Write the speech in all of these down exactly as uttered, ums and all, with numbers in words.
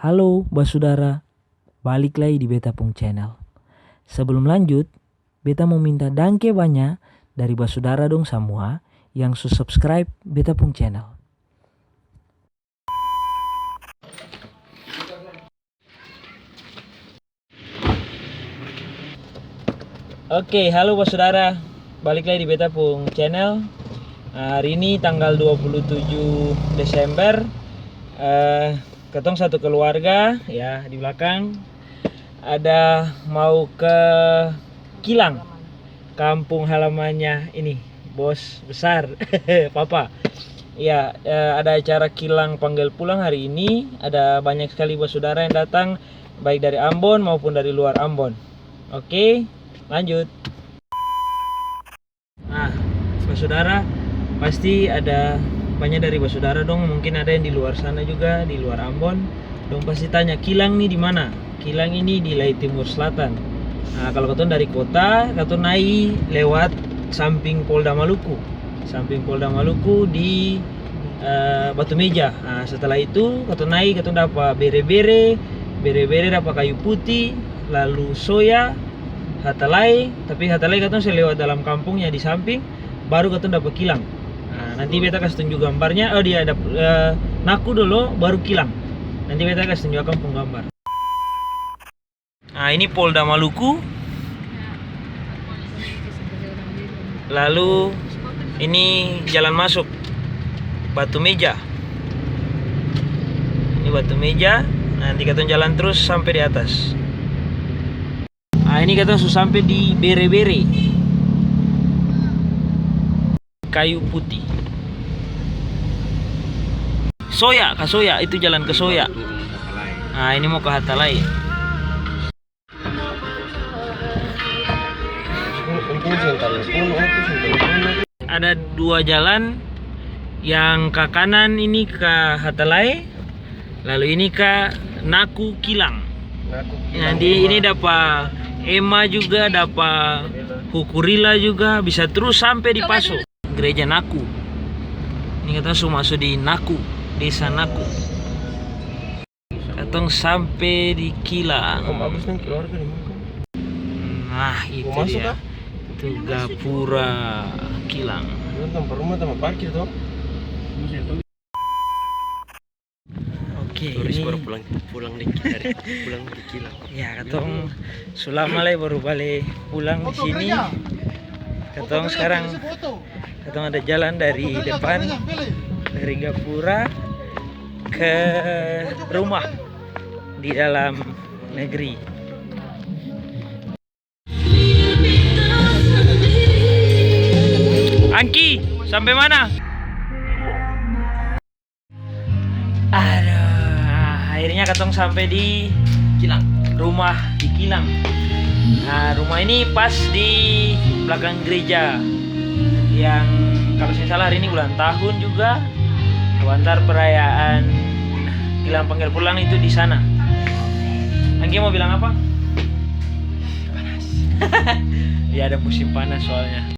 Halo basudara, balik lai di beta pung channel. Sebelum lanjut, beta mo minta dangke banya dari basudara dong samua yang su subscribe beta pung channel. Oke, halo basudara, balik lai di beta pung channel. Ah, hari ini tanggal dua puluh tujuh Desember, eh, katong satu keluarga, ya, di belakang ada mau ke kilang, kampung halamannya ini, bos besar, papa. Ya, eh, ada acara kilang panggel pulang hari ini, ada banyak sekali basudara yang datang, baik dari Ambon maupun dari luar Ambon. Oke, lanjut. Nah, basudara, pasti ada banya dari basudara dong, mungkin ada yang di luar sana juga, di luar Ambon, dong pasti tanya, "Kilang ni di mana?" Kilang ini di Lae Timur Selatan. Nah, kalo katong dari kota, katong nai lewat samping Polda Maluku. Samping Polda Maluku di, eh, Batu Meja. Nah, setelah itu katong nai, katong dapa Bere-Bere, Bere-Bere dapa Kayu Putih, lalu Soya, Hatalai, tapi Hatalai katong seng lewat dalam kampungnya, di samping, baru katong dapa kilang. Nah, nanti beta kas tunju gambarnya, oh, dia ada, eh, Naku dolo, baru kilang. Nanti beta kas tunju akang pung gambar. Nah, ini Polda Maluku. Lalu ini jalan masuk Batu Meja. Ini Batu Meja, nanti katong jalan trus sampe di atas. Ah, ini katong su sampe di Bere-Bere. Kayu Putih. Soya, ka Soya, itu jalan ke Soya. Ah, ini mo ka Hatalai. Ada dua jalan, yang ka kanan ini ka Hatalai, lalu ini ka Naku Kilang. Naku Kilang. Nanti ini dapa Ema juga, dapa Hukurila juga, bisa trus sampe di Paso. Gereja Naku. Ini katong su maso di Naku, desa Naku. Katong sampe di kilang. Om Agus deng keluarga di mana, Kang? Nah, itu dia. Mau masuk kah? Itu gapura kilang. Itu tampa rumah, tampa parkir to. Oke, turis ini baru pulang, pulang di, dari, pulang di kilang. Ya, katong su lama lai baru bale pulang di sini. Katong skarang, katong ada jalan dari depan, dari gapura ke rumah di dalam negeri. Angki, sampe mana? Aduh, akhirnya katong sampe di kilang. Rumah di kilang. Nah, rumah ini pas di belakang gereja yang, kalo seng salah, hari ini ulang tahun juga. Antar perayaan kilang panggel pulang itu di sana. Anggi mau bilang apa? Panas. Ya, ada musim panas soalnya.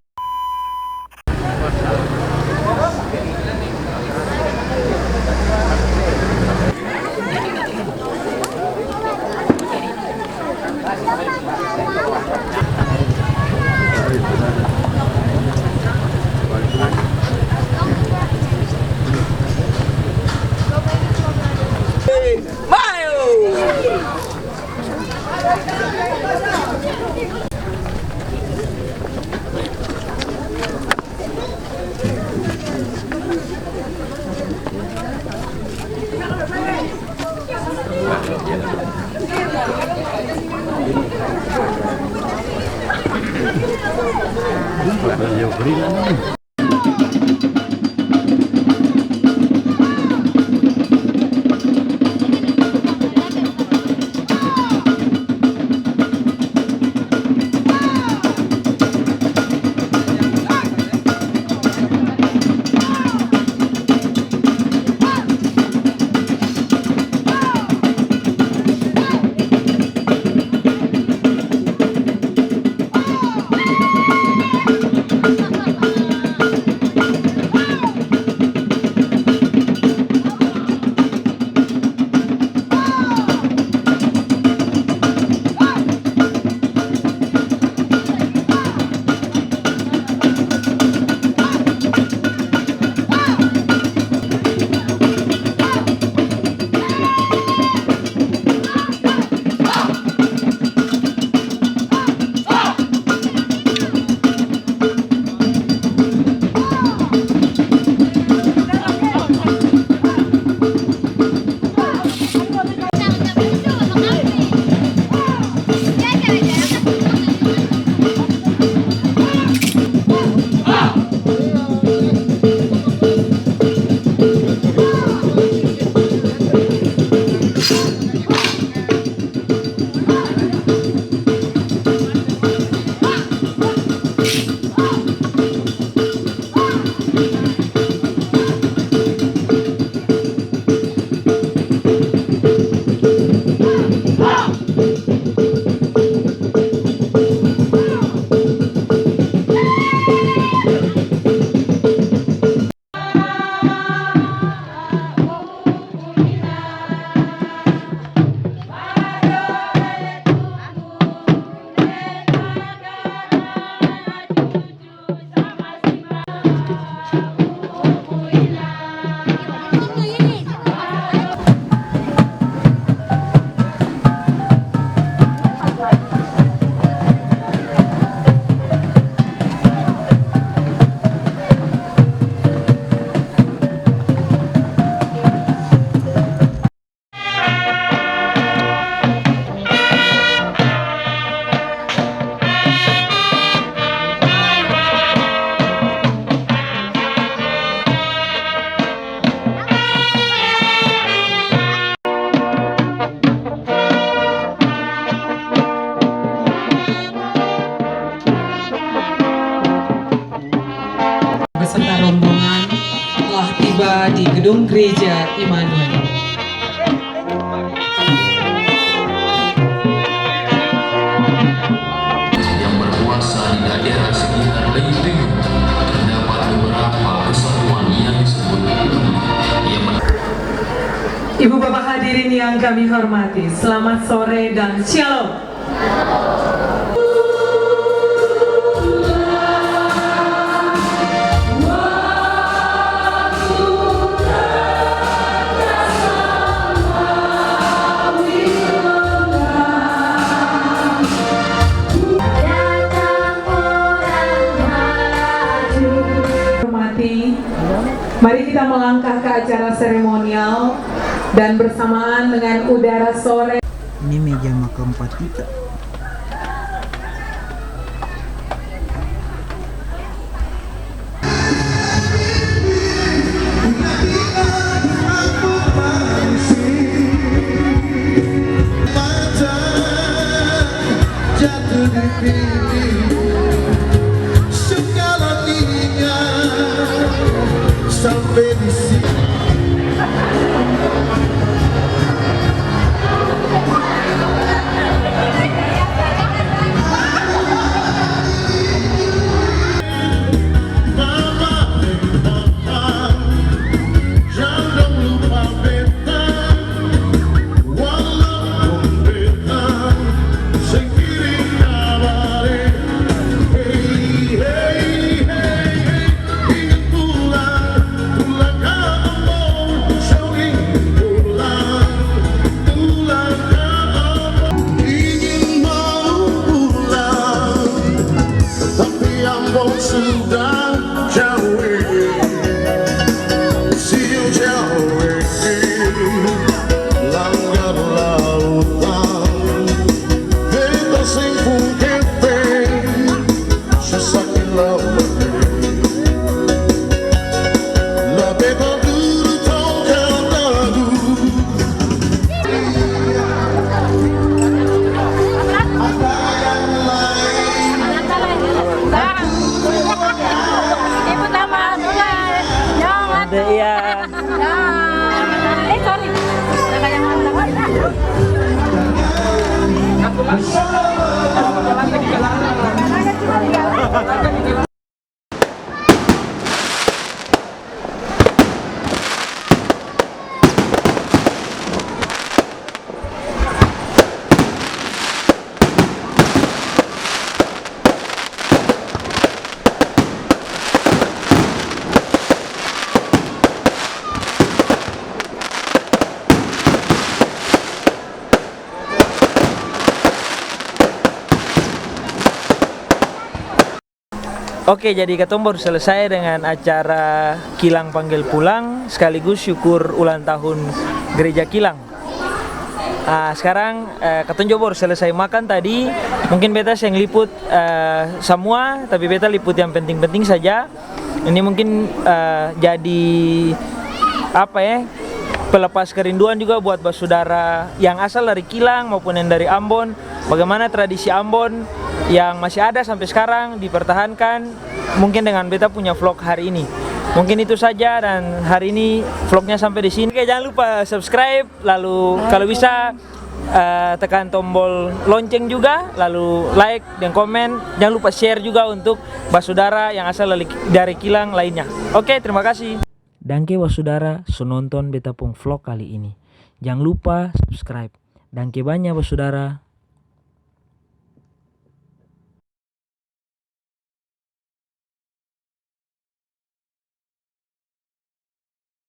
Gereja Immanuel. Yang berpuasa di daerah sekitar Lenteng, terdapat beberapa kesatuan yang disebut yang ber- Ibu Bapak hadirin yang kami hormati, selamat sore dan shalom. Hormati, mari kita melangkah ke acara seremonial dan bersamaan dengan udara sore. Ini meja makam Patita. Sampe di sini. Mama deng papa, jang dong lupa beta. Walaupun beta seng kiring kabare, hei, hei, hei, hei, ingin pulang, pulang ka Ambon, seng ingin pulang, pulang ka Ambon. Ingin mau pulang, tapi Ambon sudah jauh, siu jauh. Langgar lautan, beta seng pung kepeng, susah di laut. La beta dudu tau ka dagu. Ada yang lain. Ibu tambah dulu. Ada, iya. Eh, sorry. Oke, jadi katong baru selesai dengan acara kilang panggel pulang sekaligus syukur ulang tahun Gereja Kilang. Ah, skarang, eh, katong jua baru selesai makan tadi. Mungkin beta seng liput, eh, samua, tapi beta liput yang penting-penting saja. Ini mungkin, eh, jadi, apa ya, pelepas kerinduan juga buat basudara yang asal dari Kilang maupun yang dari Ambon. Bagaimana tradisi Ambon yang masih ada sampai sekarang dipertahankan, mungkin dengan beta punya vlog hari ini. Mungkin itu saja, dan hari ini vlognya sampai di sini. Oke, jangan lupa subscribe, lalu kalau bisa, eh, tekan tombol lonceng juga, lalu like dan komen. Jangan lupa share juga untuk basudara yang asal dari, dari Kilang lainnya. Oke, terima kasih. Dangke basudara su nonton beta pung vlog kali ini. Jang lupa subscribe. Dangke banya basudara.